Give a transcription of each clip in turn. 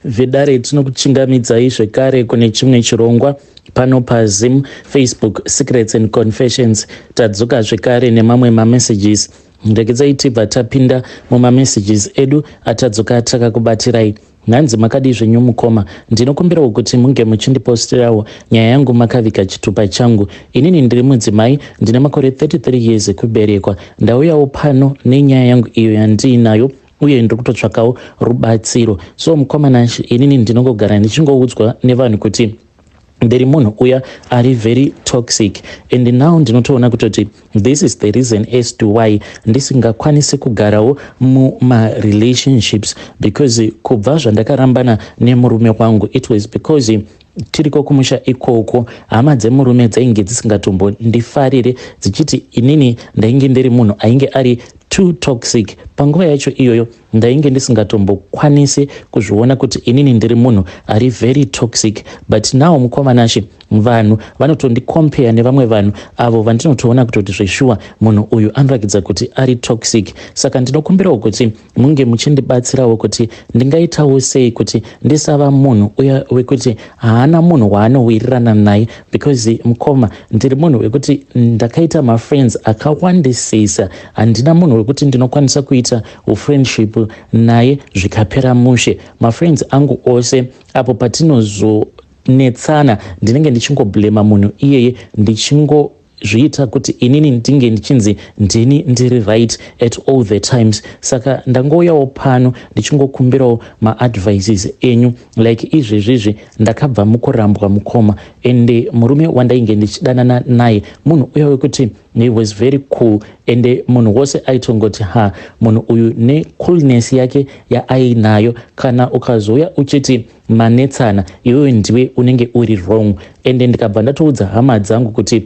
Vedare, tinokuchingamidzai zvekare kune chimwe chirongwa pano paZim Facebook Secrets and Confessions. Tadzoka zvekare nemamwe mamessages. Regedzai tibva tapinda mumamessages edu atadzoka takakubatirai. Nhanzi, makadii zvenyu mukoma? Ndinokumbirawo kuti munge muchindipostirawo nyaya yangu makaviga chitupa changu. Inini ndiri mudzimai, ndine makore 33 years ekuberekwa. Ndauyawo pano nenyaya yangu iyo yandiinayo uye ndiri kutotsvakawo rubatsiro. So mukoma Nashe, inini ndinongogara ndichingoudzwa nevanhu kuti ndiri munhu uya ari very toxic, and now ndinotoona kutoti this is the reason as to why ndisingakwanisi kugarawo mumarelationships, because kubva zvandakarambana nemurume wangu, it was because tiriko kumusha ikoko, hama dzemurume dzainge dzisingatombondifarire, dzichiti inini ndainge ndiri munhu ainge ari too toxic. Panguva yacho iyoyo ndainge ndisingatombokwanisi kuzviona kuti inini ndiri munhu ari very toxic, but now mukoma Nashe, vanhu vanotondicompare nevamwe vanhu avo vandinotoona kutoti zveshuwa munhu uyu anoratidza kuti ari toxic. Saka ndinokumbirawo kuti munge muchindibatsirawo kuti ndingaitawo sei kuti ndisava munhu uya wekuti haana munhu waanowirirana naye, because mukoma, ndiri munhu wekuti ndakaita mafriends akawandisisa. Handina munhu wekuti ndinokwanisa kuita ufriendship naye zvikapera mushe. Mafriends angu ose, apo patinozonetsana, ndinenge ndichingoblema munhu iyeye, ndichingo zviita kuti inini ndinge ndichinzi ndini ndiri right at all the times. Saka ndangouyawo pano ndichingokumbirawo maadvices enyu. Like izvezvizvi ndakabva mukurambwa, mukoma, ende murume wandainge ndichidanana naye munhu uya wekuti he was very cool, ende munhu wose aitongoti, "Ha, munhu uyu necoolness yake yaainayo, kana ukazouya uchiti manetsana, iwewe ndiwe unenge uri wrong." Ende ndikabva ndatoudza hama dzangu kuti,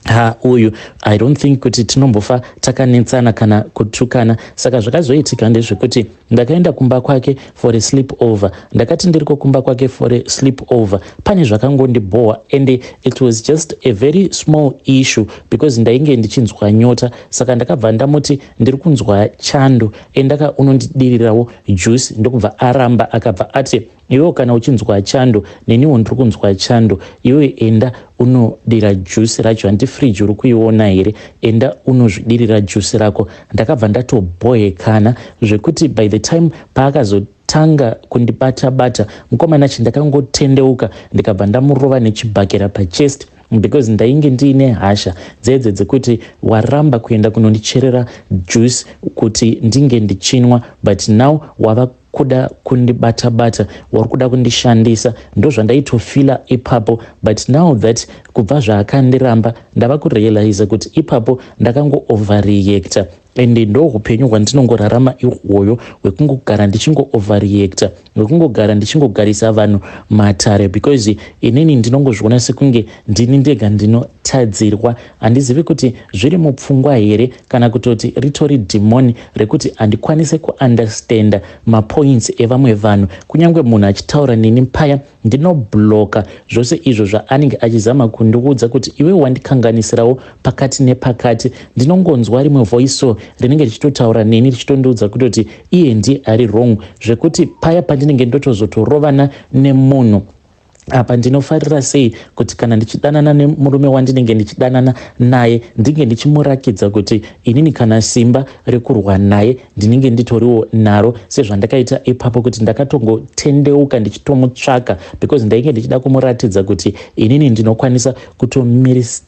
"Ha, uyu I don't think kuti tinombofa takanetsana kana kutukana." Saka zvakazoitika ndezvekuti ndakaenda kumba kwake for a sleep over. Ndakati ndiriko kumba kwake for a sleep over, pane zvakangondibhowa, and it was just a very small issue because ndainge ndichinzwa nyota. Saka ndakabva ndamuti, "Ndiri kunzwa chando, endaka unondidirirawo juice." Ndokubva aramba, akabva ati, "Iwewo kana uchinzwa chando, neniwo ndiri kunzwa chando. Iwe enda unodira juice racho, handi friji uri kuiona here? Enda unozvidirira juice rako." Ndakabva ndatobhohekana zvekuti by the time paakazotanga kundibata bata, mukoma Nashe, ndakangotendeuka, ndikabva ndamurova nechibhakera pachest, because ndainge ndiine hasha dzedze dzekuti waramba kuenda kunondicherera juice kuti ndinge ndichinwa, but now wava kuda kundibata bata, wari kuda kundishandisa. Ndo zvandaitofeela ipapo. But now that kubva zvaakandiramba, ndava kurealiza kuti ipapo ndakango-overreacta, ende ndo upenyu hwandinongorarama ihwoyo, hwekungogara ndichingo-overreacta, hwekungogara ndichingogarisa vanhu matare, because inini ndinongozviona sekunge ndini ndega ndinotadzirwa. Handizivi kuti zviri mupfungwa here kana kutoti ritori dhimoni rekuti handikwanise kuunderstanda mapoints evamwe vanhu. Kunyange munhu achitaura neni paya, ndinoblocka zvose izvo zvaanenge achizama kundiudza kuti iwe wandikanganisirawo pakati nepakati. Ndinongonzwa rimwe voice rinenge richitotaura neni, richitondiudza kutoti iye ndiye ari wrong, zvekuti paya pandinenge ndotozotorovana nemunhu apa, ndinofarira sei kuti kana ndichidanana nemurume wandinenge ndichidanana naye, ndinge ndichimurakidza kuti inini kana simba rekurwa naye ndinenge nditoriwo naro, sezvandakaita ipapo, kuti ndakatongotendeuka ndichitomutsvaka because ndainge ndichida kumuratidza kuti inini ndinokwanisa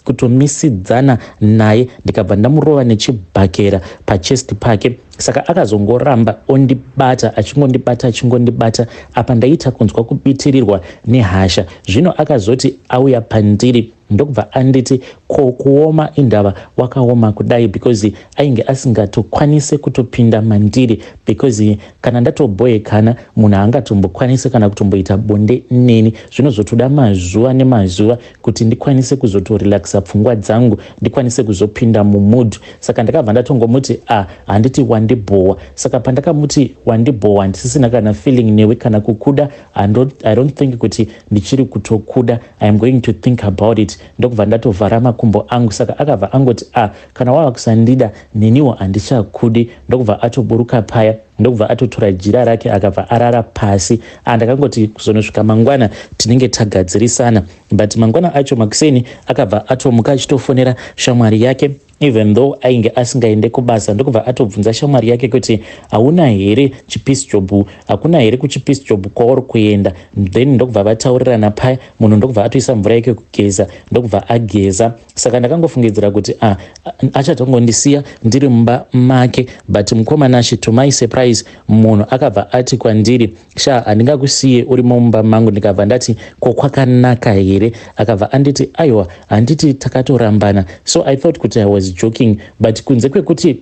kutomisidzana naye. Ndikabva ndamurova nechibhakera pachest pake. Saka akazongoramba ondibata, achingondibata, achingondibata. Apa ndaita kunzwa kubitirirwa nehasha. Zvino akazoti auya pandiri, ndokubva anditi, "Ko kuoma indava wakaoma kudai?" Because ainge asingatokwanise kutopinda mandiri, because kana ndatobhoekana, munhu haangatombokwanisi kana kutomboita bonde neni. Zvinozotoda mazuva nemazuva kuti ndikwanise kuzotorelaxa pfungwa dzangu, ndikwanise kuzopinda mumood. Saka ndakabva ndatongomuti, "A ah, handiti wandibhowa?" Saka pandakamuti, "Wandibhowa, handisisina kana feeling newe kana kukuda, I don't think kuti ndichiri kutokuda. I am going to think about it." Ndokubva ndatovhara makumbo angu. Saka akabva angoti, "A ah, kana wava kusandida, neniwo handichakudi." Ndokubva atoburuka paya, ndokubva atotora jira rake, akabva arara pasi. Andakangoti kuzonosvika mangwana tinenge tagadzirisana, but mangwana acho makuseni akabva atomuka achitofonera shamwari yake, even though ainge asingaende kubasa. Ndokubva atobvunza shamwari yake kuti, "Hauna here chipiece job? Hakuna here kuchipiece job kwauri kuenda?" Then ndokubva vataurirana paya. Munhu ndokubva atoisa mvura yake kugeza, ndokubva ageza. Saka ndakangofungidzira kuti ah, achatongondisiya ndiri mumba make, but mukomana, to my surprise, munhu akabva ati kwandiri, "Sha, handingakusiye uri mumba mangu." Ndikabva ndati, "Ko kwakanaka here?" Akabva anditi, "Aiwa, handiti takatorambana?" So I thought kuti I was joking, but kunze kwekuti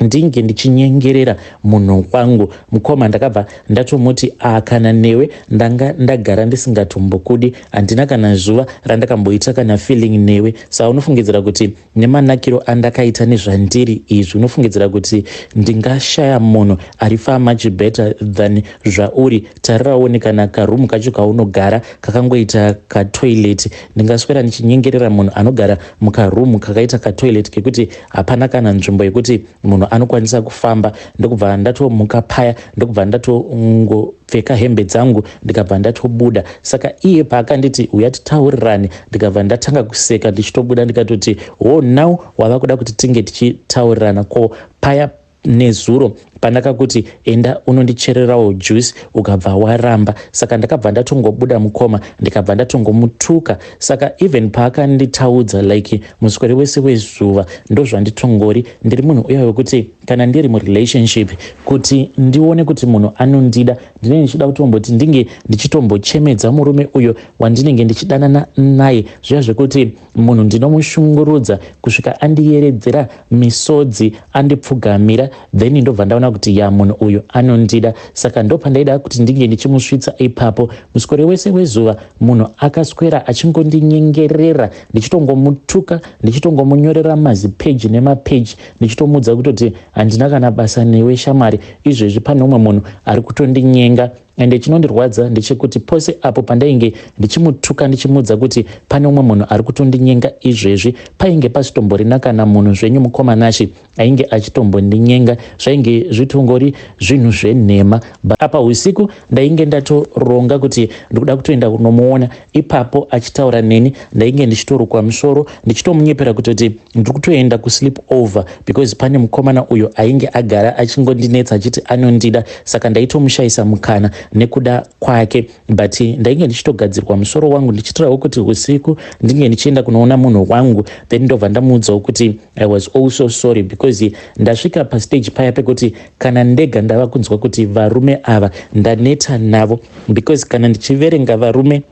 ndinge ndichinyengerera munhu wangu, mukoma, ndakabva ndatomuti, "A, kana newe ndanga ndagara ndisingatombokudi. Handina kana zuva randakamboita kana feeling newe. Saka unofungidzira kuti nemanakiro andakaita nezvandiri izvi, unofungidzira kuti ndingashaya munhu ari far much better than zvauri? Tariraone kana karumu kacho kaunogara kakangoita katoilet. Ndingaswera ndichinyengerera munhu anogara mukarumu kakaita katoilet kekuti hapana kana nzvimbo yekuti munhu anokwanisa kufamba?" Ndokubva ndatomuka paya, ndokubva ndatongopfeka hembe dzangu, ndikabva ndatobuda. Saka iye paakanditi, "Uya titaurirane," ndikabva ndatanga kuseka ndichitobuda. Ndikatoti, "Ho, now wava kuda kuti tinge tichitaurirana? Ko paya nezuro pandakakuti enda unondichererawo juice, ukabva waramba?" Saka ndakabva ndatongobuda, mukoma, ndikabva ndatongomutuka. Saka even paakanditaudza, like muswere wese wezuva, ndozvanditongori ndiri munhu uya wekuti kana ndiri murelationship, kuti ndione kuti munhu anondida, ndinenge ndichida kutomboti ndinge ndichitombochemedza murume uyo wandinenge ndichidanana naye, zviya zvekuti munhu ndinomushungurudza kusvika andiyeredzera misodzi, andipfugamira, then ndobva ndaona kuti ya, munhu uyu anondida. Saka ndopandaida kuti ndinge ndichimusvitsa ipapo. Muswere wese wezuva munhu akaswera achingondinyengerera, ndichitongomutuka, ndichitongomunyorera mazipeji nemapeji, ndichitomuudza kutoti, "Handina kana basa newe shamwari. Izvezvi pane umwe munhu ari kutondinyenga." Ende chinondirwadza ndechekuti pose apo pandainge ndichimutuka, ndichimuudza kuti pane umwe munhu ari kutondinyenga izvezvi, painge pasitomborina kana munhu zvenyu, mukomanashi, ainge achitombondinyenga. Zvainge zvitongori zvinhu zvenhema. Apa usiku ndainge ndatoronga kuti ndikuda kutoenda kunomuona. Ipapo achitaura neni, ndainge ndichitorukwa musoro, ndichitomunyepera kutoti ndiri kutoenda kusleep over, because pane mukomana uyo ainge agara achingondinetsa achiti anondida. Saka ndaitomushayisa mukana nekuda kwake, but ndainge ndichitogadzirwa musoro wangu, ndichitirawo kuti usiku ndinge ndichienda kunoona munhu wangu. Then ndobva ndamuudzawo kuti I was also sorry, because ndasvika pastage paya pekuti kana ndega ndava kunzwa kuti varume ava ndaneta navo, because kana ndichiverenga varume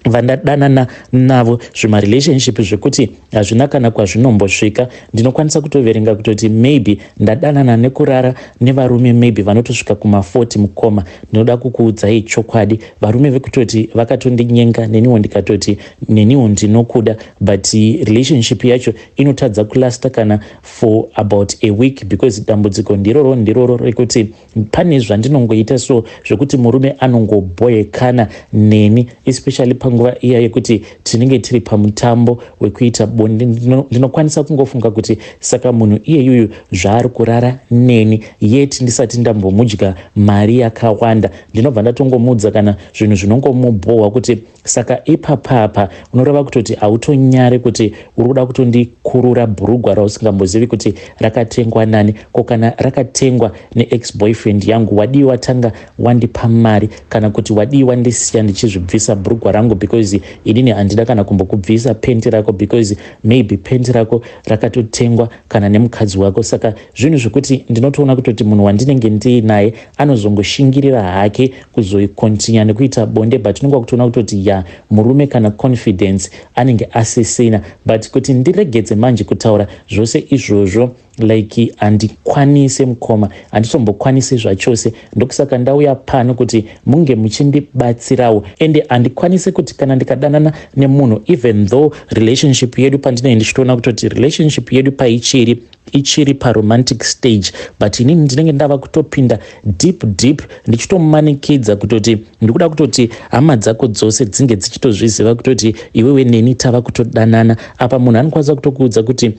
vandadanana navo, zvimarelationship zvekuti hazvina kana kwazvinombosvika, ndinokwanisa kutoverenga kutoti maybe ndadanana nekurara nevarume maybe vanotosvika kuma40. Mukoma, ndinoda kukuudzai chokwadi, varume vekutoti vakatondinyenga, neniwo ndikatoti neniwo ndinokuda, but relationship yacho inotadza kulasta kana for about a week, because dambudziko ndiroro rekuti pane zvandinongoita so zvekuti murume anongobhoyekana neni, especially panguva iya yekuti tinenge tiri pamutambo wekuita bonde. Ndinokwanisa kungofunga kuti saka munhu iyeyuyu zvaari kurara neni, yet ndisati ndambomudya mari yakawanda, ndinobva ndatongomuudza kana zvinhu zvinongomubhohwa kuti, "Saka ipapapa unoreva kutoti hautonyare kuti uri kuda kutondikurura bhurugwa rausingambozivi kuti rakatengwa nani? Ko kana rakatengwa neex boyfriend yangu, wadii watanga wandipa mari, kana kuti wadii wandisiya ndichizvibvisa bhurugwa rangu? Because inini handida kana kumbokubvisa penti rako, because maybe penti rako rakatotengwa kana nemukadzi wako." Saka zvinhu zvekuti ndinotoona kutoti munhu wandinenge ndiinaye anozongoshingirira hake kuzokontinya nekuita bonde, but unonga kutoona kutoti ya, murume kana confidence anenge asisina. But kuti ndiregedze manje kutaura zvose izvozvo, like handikwanise, mukoma, handitombokwanisi zvachose. Ndokusaka ndauya pano kuti munge muchindibatsirawo. Ende handikwanisi kuti kana ndikadanana nemunhu, even though relationship yedu, pandinenge ndichitoona kutoti relationship yedu paichiri Ichiri paromantic stage, but inini ndinenge ndava kutopinda deep deep, ndichitomanikidza kutoti ndikuda kutoti hama dzako dzose dzinge dzichitozviziva kutoti iwewe neni tava kutodanana. Apa munhu anokwanisa kutokuudza kuti,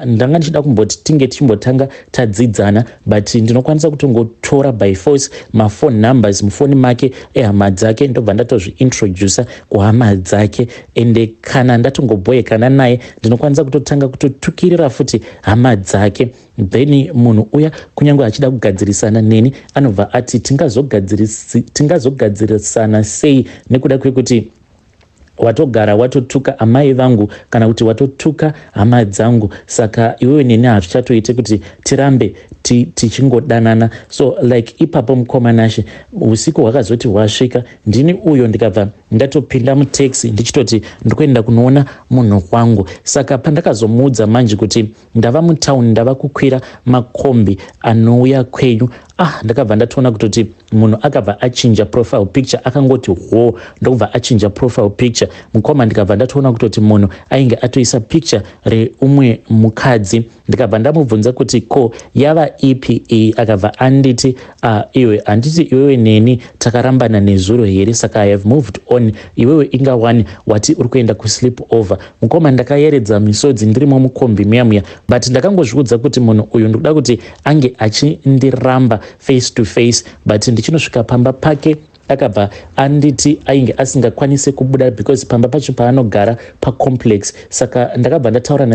"Ndanga ndichida kumboti tinge tichimbotanga tadzidzana," but ndinokwanisa kutongotora by force maphone numbers mufoni make ehama dzake, ndobva ndatozviintroduca kuhama dzake. Ende kana ndatongoboyekana naye, ndinokwanisa kutotanga kutotukirira futi hama dzake. Then munhu uya, kunyange achida kugadzirisana neni, anobva ati, "Tingazogadzirisana sei nekuda kwekuti watogara watotuka amai vangu kana kuti watotuka hama dzangu? Saka iwewe neni hazvichatoite kuti tirambe tichingodanana." So like ipapo, mukoma Nashe, usiku hwakazoti hwasvika, ndini uyo ndikabva ndatopinda mutaxi ndichitoti ndikuenda kunoona munhu wangu. Saka pandakazomuudza manje kuti ndava mutauni, ndava kukwira makombi anouya kwenyu, ah, ndakabva ndatoona kutoti munhu akabva achinja profile picture. Akangoti ho, ndokubva achinja profile picture, mukoma. Ndikabva ndatoona kutoti munhu ainge atoisa picture reumwe mukadzi. Ndikabva ndamubvunza kuti, "Ko yava ipi iyi?" Akabva anditi, "Iwe, handiti iwewe neni takarambana nezuro here? Saka I have moved on. Iwewe inga wani wati uri kuenda kusleep over." Mukoma, ndakayeredza misodzi ndirimo mukombi muya muya, but ndakangozviudza kuti munhu uyu ndikuda kuti ange achindiramba face to face. But ndichinosvika pamba pake, akabva anditi ainge asingakwanisi kubuda because pamba pacho paanogara pacomplex. Saka ndakabva ndataura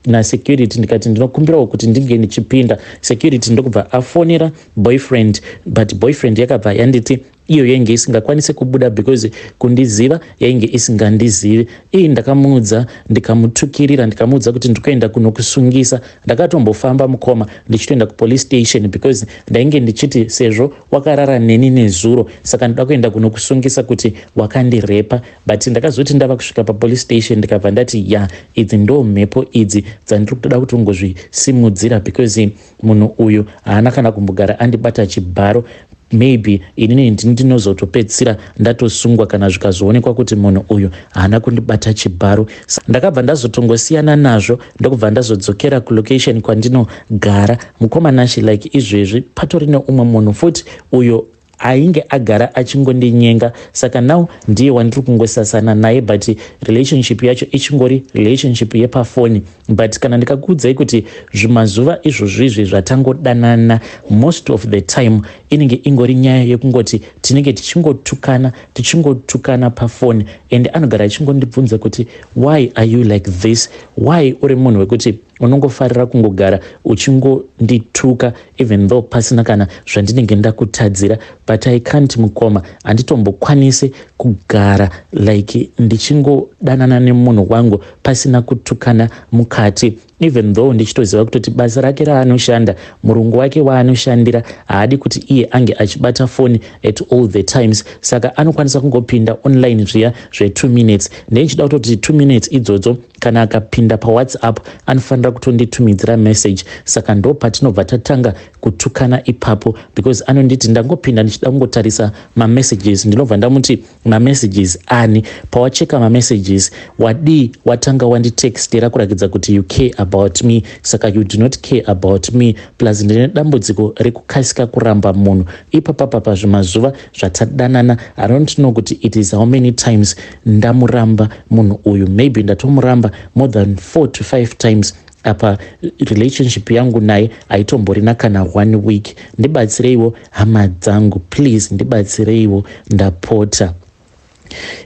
nasecurity, ndikati ndinokumbirawo kuti ndinge ndichipinda. Security ndokubva afonera boyfriend, but boyfriend yakabva yanditi iyo yainge isingakwanisi kubuda because kundiziva yainge isingandizivi. Ii, ndakamuudza, ndikamutukirira, ndikamuudza kuti ndikuenda kunokusungisa. Ndakatombofamba, mukoma, ndichitoenda kupolice station because ndainge ndichiti sezvo wakarara neni nezuro, saka ndoda kuenda kunokusungisa kuti wakandirepa. But ndakazoti ndava kusvika papolice station, ndikabva ndati, ya, idzi ndo mhepo idzi dzandiri kutoda kutongozvisimudzira because munhu uyu haana kana kumbogara andibata chibharo. Maybe inini ndini ndinozotopedzisira ndatosungwa kana zvikazoonekwa kuti munhu uyu haana kundibata chibharo. Ndakabva ndazotongosiyana nazvo, ndokubva ndazodzokera kulocation kwandinogara. Mukoma Nashi, like izvezvi patori neumwe munhu futi uyo ainge agara achingondinyenga. Saka now ndiye wandiri kungosasana naye, but relationship yacho ichingori relationship yepafoni. But kana ndikakuudzai kuti zvimazuva izvozvizvi zvatangodanana, most of the time inenge ingori nyaya yekungoti tinenge tichingotukana, tichingotukana pafoni. And anogara achingondibvunza kuti, "Why are you like this? Why uri munhu wekuti unongofarira kungogara uchingondituka even though pasina kana zvandinenge ndakutadzira?" But I can't, mukoma, handitombokwanisi kugara like ndichingodanana nemunhu wangu pasina kutukana mukati, even though ndichitoziva kutoti basa rake raanoshanda, murungu wake waanoshandira haadi kuti iye ange achibata foni at all the times. Saka anokwanisa kungopinda online zviya zve2 minutes. Ndeichida kutoti 2 minutes idzodzo, kana akapinda paWhatsApp, anofanira kutonditumidzira message. Saka ndo patinobva tatanga kutukana ipapo, because anonditi, "Ndangopinda ndichida kungotarisa mamessages." Ndinobva ndamuti, "Mamessages ani? Pawacheka mamessages, wadii watanga wanditextera kurakidza kuti you care about me? Saka you do not care about me. Plus ndine dambudziko rekukasika kuramba munhu." Ipapapa, zvimazuva zvatadanana, I don't know kuti it is how many times ndamuramba munhu uyu. Maybe ndatomuramba more than 4 to 5 times. Apa relationship yangu naye haitomborina kana one week. Ndibatsireiwo, hama dzangu, please ndibatsireiwo, ndapota.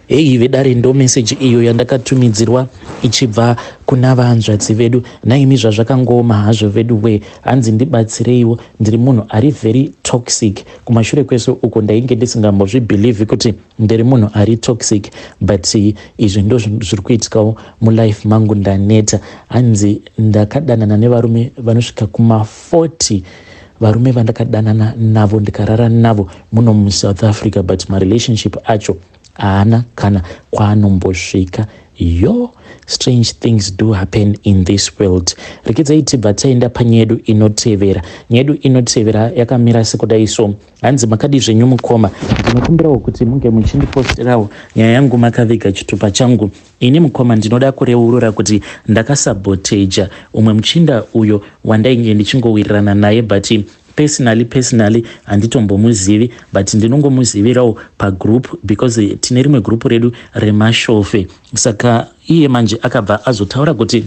Hei vedare, ndo meseji iyo yandakatumidzirwa ichibva kuna vanzvadzi vedu. Naimi, zvazvakangooma hazvo vedu we. Hanzi, "Ndibatsireiwo, ndiri munhu ari very toxic." Kumashure kwese uko ndainge ndisingambozvibhilivhi kuti ndiri munhu ari toxic, but izvi ndo zviri kuitikawo mulife mangu. Ndaneta. Hanzi, "Ndakadanana nevarume vanosvika kuma40, varume vandakadanana navo, ndikarara navo muno muSouth Africa, but marelationship acho haana kana kwaanombosvika." Yo, strange things do happen in this world. Rekedzai tibva taenda panyaya yedu inotevera. Nyaya yedu inotevera yakamira sekudai so. Hanzi, "Makadi zvenyu mukoma? Ndinokumbirawo kuti munge muchindiposterawo nyaya yangu makaviga chitupa changu. Ini mukoma ndinoda kureurura kuti ndakasaboteja umwe muchinda uyo wandainge ndichingowirirana naye, but personally handitombomuzivi, but ndinongomuzivirawo pagroup because tine rimwe group redu remashofe. Saka iye manje akabva azotaura kuti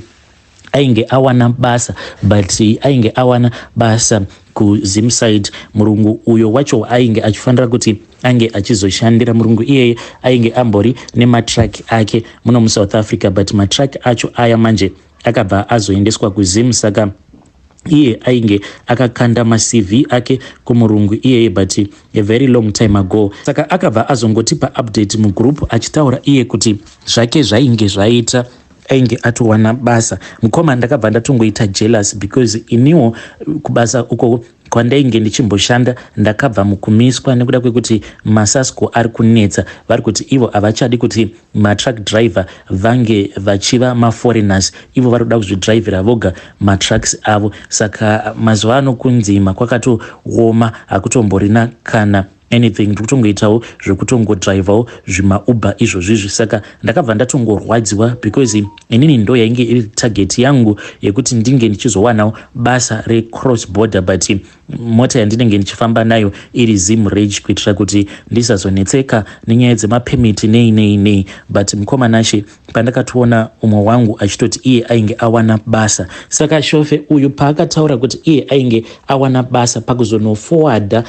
ainge awana basa, but ainge awana basa kuZimside. Murungu uyo wacho ainge achifanira kuti ange achizoshandira, murungu iyeye ainge ambori nematruck ake muno muSouth Africa, but matruck acho aya manje akabva azoendeswa kuZim. Saka iye ainge akakanda maCV ake kumurungu iyeye, but a very long time ago. Saka akabva azongotipa update mugroup achitaura iye kuti zvake zvainge zvaita, ainge atowana basa. Mukoma, ndakabva ndatongoita jealous because iniwo kubasa uko kwandainge ndichimboshanda ndakabva mukumiswa nekuda kwekuti maSasco ari kunetsa. Vari kuti ivo havachadi kuti matruck driver vange vachiva maforeigners, ivo vari kuda kuzvidhiraivhira voga matrucks avo. Saka mazuva ano kunzima kwakatooma, hakutomborina kana anything. Ndiri kutongoitawo zvekutongodhiraivhawo zvimaUber izvozvizvi. Saka ndakabva ndatongorwadziwa because inini ndo yainge iri target yangu yekuti ndinge ndichizowanawo basa recross border, but mota yandinenge ndichifamba nayo iri Zim reg, kuitira kuti ndisazonetseka nenyaya dzemapemiti, nei nei nei. But mukoma Nashe, pandakatoona umwe wangu achitoti iye ainge awana basa, saka shofe uyu paakataura kuti iye ainge awana basa, pakuzonoforwarda,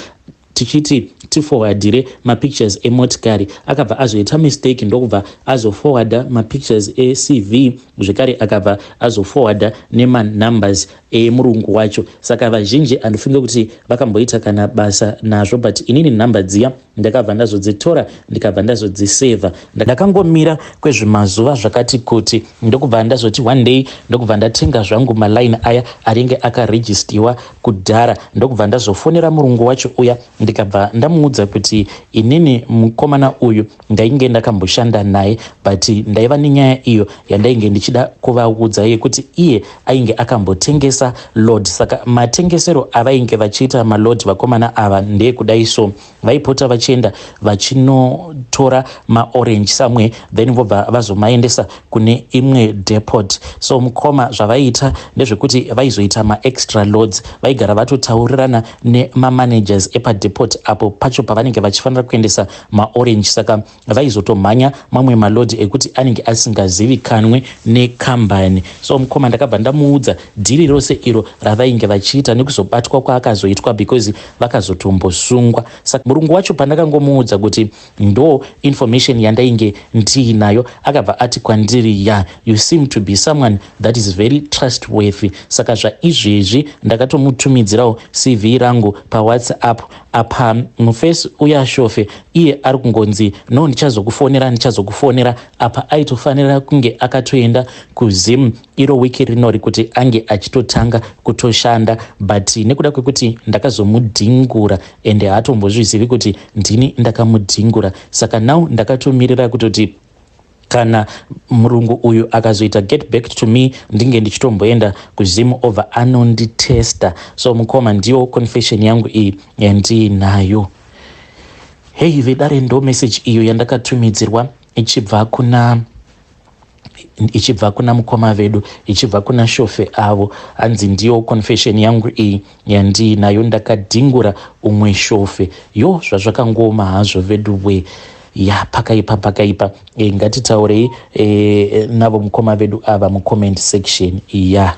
tichiti tiforwardire mapictures emotikari, akabva azoita mistake, ndokubva azoforwarda mapictures eCV, zvekare akabva azoforwarda nemanumbers emurungu wacho. Saka vazhinji handifunge kuti vakamboita kana basa nazvo, but inini nhamba dziya ndakabva ndazodzitora, ndikabva ndazodzisevha. Ndakangomira kwezvimazuva zvakati kuti, ndokubva ndazoti one day ndokubva ndatenga zvangu maline aya aringe akarejistiwa kudhara, ndokubva ndazofonera murungu wacho uya, ndikabva ndamuudza kuti inini mukomana uyu ndainge ndakamboshanda naye, but ndaiva nenyaya iyo yandainge ndichida kuvaudza yekuti iye ainge akambotengesa load. Saka matengesero avainge vachiita maload vakomana ava ndeyekudai so: vaipota vachienda vachinotora maorange somewhere, then vobva vazomaendesa kune imwe depot. So mukoma, zvavaiita ndezvekuti vaizoita maextra loads. Vaigara vatotaurirana nemamanagers epadepot apo pacho pavanenge vachifanira kuendesa maorange. Saka vaizotomhanya mamwe maload ekuti anenge asingazivikanwe nekambani. So mukoma, ndakabva ndamuudza dhiri rose iro ravainge vachiita nekuzobatwa kwaakazoitwa, because vakazotombosungwa. Saka murungu wacho pandakangomuudza kuti ndo information yandainge ndiinayo, akabva ati kwandiri, "Ya, you seem to be someone that is very trustworthy." Saka zvaizvezvi ndakatomutumidzirawo CV rangu paWhatsApp. Apa mufesi uya shofe iye ari kungonzi, "No, ndichazokufonera, ndichazokufonera." Apa aitofanira kunge akatoenda kuZim iro wiki rinori kuti ange achitotanga kutoshanda, but nekuda kwekuti ndakazomudhingura, ende haatombozvizivi kuti ndini ndakamudhingura. Saka now ndakatomirira kutoti kana murungu uyu akazoita get back to me, ndinge ndichitomboenda kuZim over anonditesta. So mukoma, ndiyo confession yangu iyi yandiinayo. Hei vedare, ndo message iyo yandakatumidzirwa ichibva kuna mukoma vedu, ichibva kuna shofe avo. Hanzi, "Ndiyo confession yangu iyi yandiinayo, ndakadhingura umwe shofe." Yo, zvazvakangoma hazvo vedu we. Ya, pakaipa, pakaipa. Ngatitaurei navo mukoma vedu ava mucomment section ya.